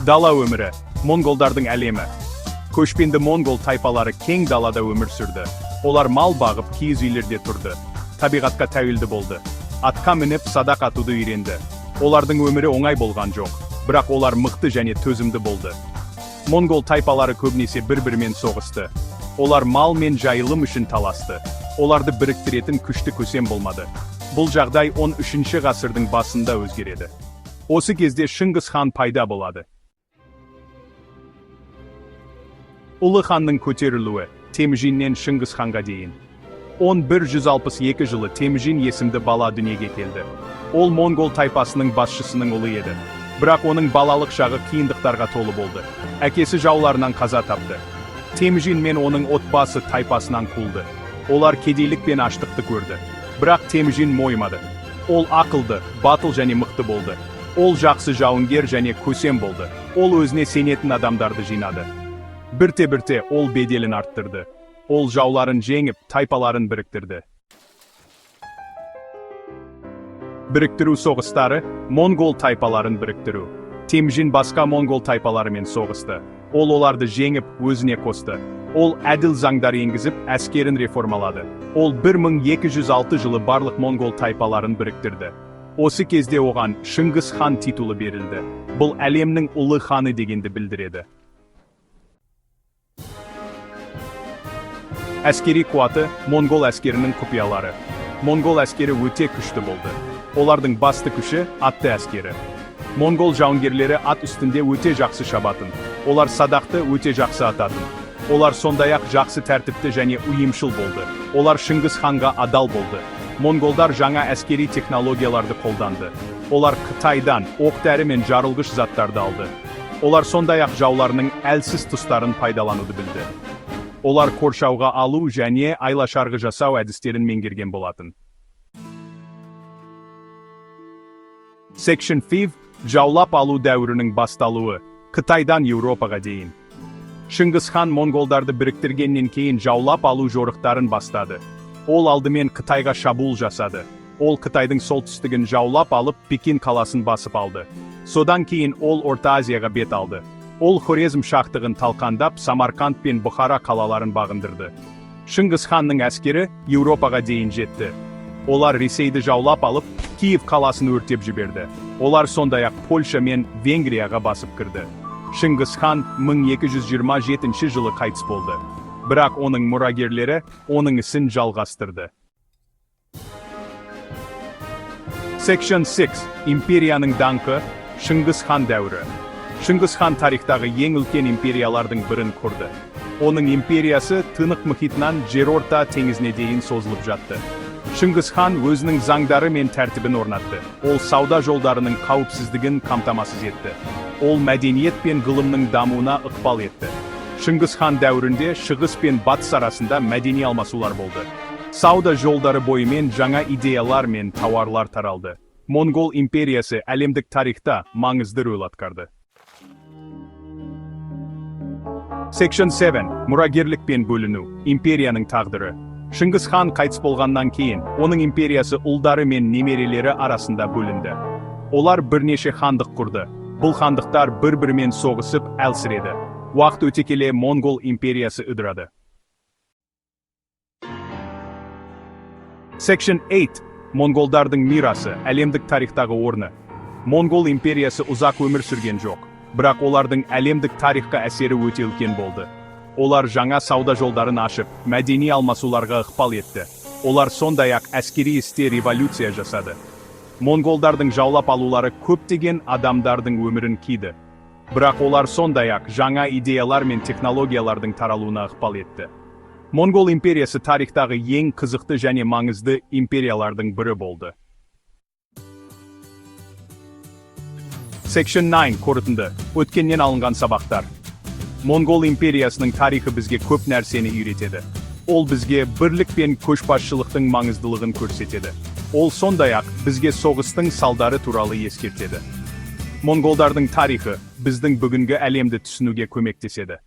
Дала өмірі, монголдардың әлемі. Көшпенді монгол тайпалары кең далада өмір сүрді. Олар мал бағып, киіз үйлерде тұрды. Табиғатқа тәуелді болды. Атқа мініп, садақ атуды үйренді. Олардың өмірі оңай болған жоқ, бірақ олар мықты және төзімді болды. Монгол тайпалары көбінесе бір-бірімен соғысты. Олар мал мен жайылым үшін таласты. Оларды біріктіретін күшті көсем болмады. Бұл жағдай 13 ғасырдың басында өзгереді. Осы кезде Шыңғыс хан пайда болады. Ұлы ханның көтерілуі Темүжиннен Шыңғыс ханға дейін. 1162 жылы Темүжин есімді бала дүниеге келді. Ол монгол тайпасының басшысының ұлы еді. Бірақ оның балалық шағы қиындықтарға толы болды. Әкесі жауларынан қаза тапты. Темүжин мен оның отбасы тайпасынан қуылды. Олар кедейлік пен аштықты көрді. Бірақ Темүжин мойымады. Ол ақылды, батыл және мықты болды. Ол жақсы жауынгер және көсем болды. Ол өзіне сенетін адамдарды жинады. Бірте-бірте ол беделін арттырды. Ол жауларын жеңіп, тайпаларын біріктірді. Біріктіру соғыстары, монгол тайпаларын біріктіру. Темүжин басқа монгол тайпаларымен соғысты. Ол оларды жеңіп, өзіне қосты. Ол әділ заңдар енгізіп, әскерін реформалады. Ол 1206 жылы барлық монгол тайпаларын біріктірді. Осы кезде оған Шыңғыс хан титулы берілді. Бұл әлемнің ұлы ханы дегенді білдіреді. Әскери қуаты, монгол әскерінің құпиялары. Монгол әскері өте күшті болды. Олардың басты күші атты әскері. Монгол жауынгерлері ат үстінде өте жақсы шабатын. Олар садақты өте жақсы ататын. Олар сондай-ақ жақсы тәртіпті және ұйымшыл болды. Олар Шыңғыс ханға адал болды. Монголдар жаңа әскери технологияларды қолданды. Олар Қытайдан оқ-дәрі мен жарылғыш заттарды алды. Олар сондай-ақ жауларының әлсіз тұстарын пайдалануды білді. Олар қоршауға алу және айла-шарғы жасау әдістерін меңгерген болатын. Section 5. Жаулап алу дәуірінің басталуы. Қытайдан Еуропаға дейін. Шыңғыс хан монголдарды біріктіргеннен кейін жаулап алу жорықтарын бастады. Ол алдымен Қытайға шабуыл жасады. Ол Қытайдың солтүстігін жаулап алып, Пекин қаласын басып алды. Содан кейін ол Орта Азияға бет алды. Ол Хорезм шахтығын талқандап, Самарқанд пен Бұхара қалаларын бағындырды. Шыңғыс ханның әскері Еуропаға дейін жетті. Олар Ресейді жаулап алып, Киев қаласын өртеп жіберді. Олар сондай-ақ Польша мен Венгрияға басып кірді. Шыңғыс хан 1227 жылы қайтыс болды. Бірақ оның мұрагерлері оның ісін жалғастырды. Section 6. Империяның даңқы, Шыңғыс хан дәуірі. Шыңғыс хан тарихтағы ең үлкен империялардың бірін құрды. Оның империясы Тынық мұхитынан Жерорта теңізіне дейін созылып жатты. Шыңғыс хан өзінің заңдары мен тәртібін орнатты. Ол сауда жолдарының қауіпсіздігін қамтамасыз етті. Ол мәдениет пен ғылымның дамуына ықпал етті. Шыңғыс хан дәуірінде Шығыс пен Батыс арасында мәдени алмасулар болды. Сауда жолдары бойымен жаңа идеялар мен тауарлар таралды. Монгол империясы әлемдік тарихта маңызды рөл атқарды. Section 7. Мұрагерлік пен бөліну. Империяның тағдыры. Шыңғыс хан қайтыс болғаннан кейін, оның империясы ұлдары мен немерелері арасында бөлінді. Олар бірнеше хандық құрды. Бұл хандықтар бір-бірімен соғысып әлсіреді. Уақыт өте келе Монгол империясы ыдырады. Section 8. Монголдардың мирасы, әлемдік тарихтағы орны. Монгол империясы ұзақ өмір сүрген жоқ, бірақ олардың әлемдік тарихқа әсері өте үлкен болды. Олар жаңа сауда жолдарын ашып, мәдени алмасуларға ықпал етті. Олар сондай-ақ әскери істе революция жасады. Монголдардың жаулап алулары көптеген адамдардың өмірін қиды. Бірақ олар сондай-ақ жаңа идеялар мен технологиялардың таралуына ықпал етті. Монгол империясы тарихтағы ең қызықты және маңызды империялардың бірі болды. Section 9. Қорытынды. Өткеннен алынған сабақтар. Монгол империясының тарихы бізге көп нәрсені үйретеді. Ол бізге бірлік пен көшбасшылықтың маңыздылығын көрсетеді. Ол сондай-ақ бізге соғыстың салдары туралы ескертеді. Монголдардың тарихы біздің бүгінгі әлемді түсінуге көмектеседі.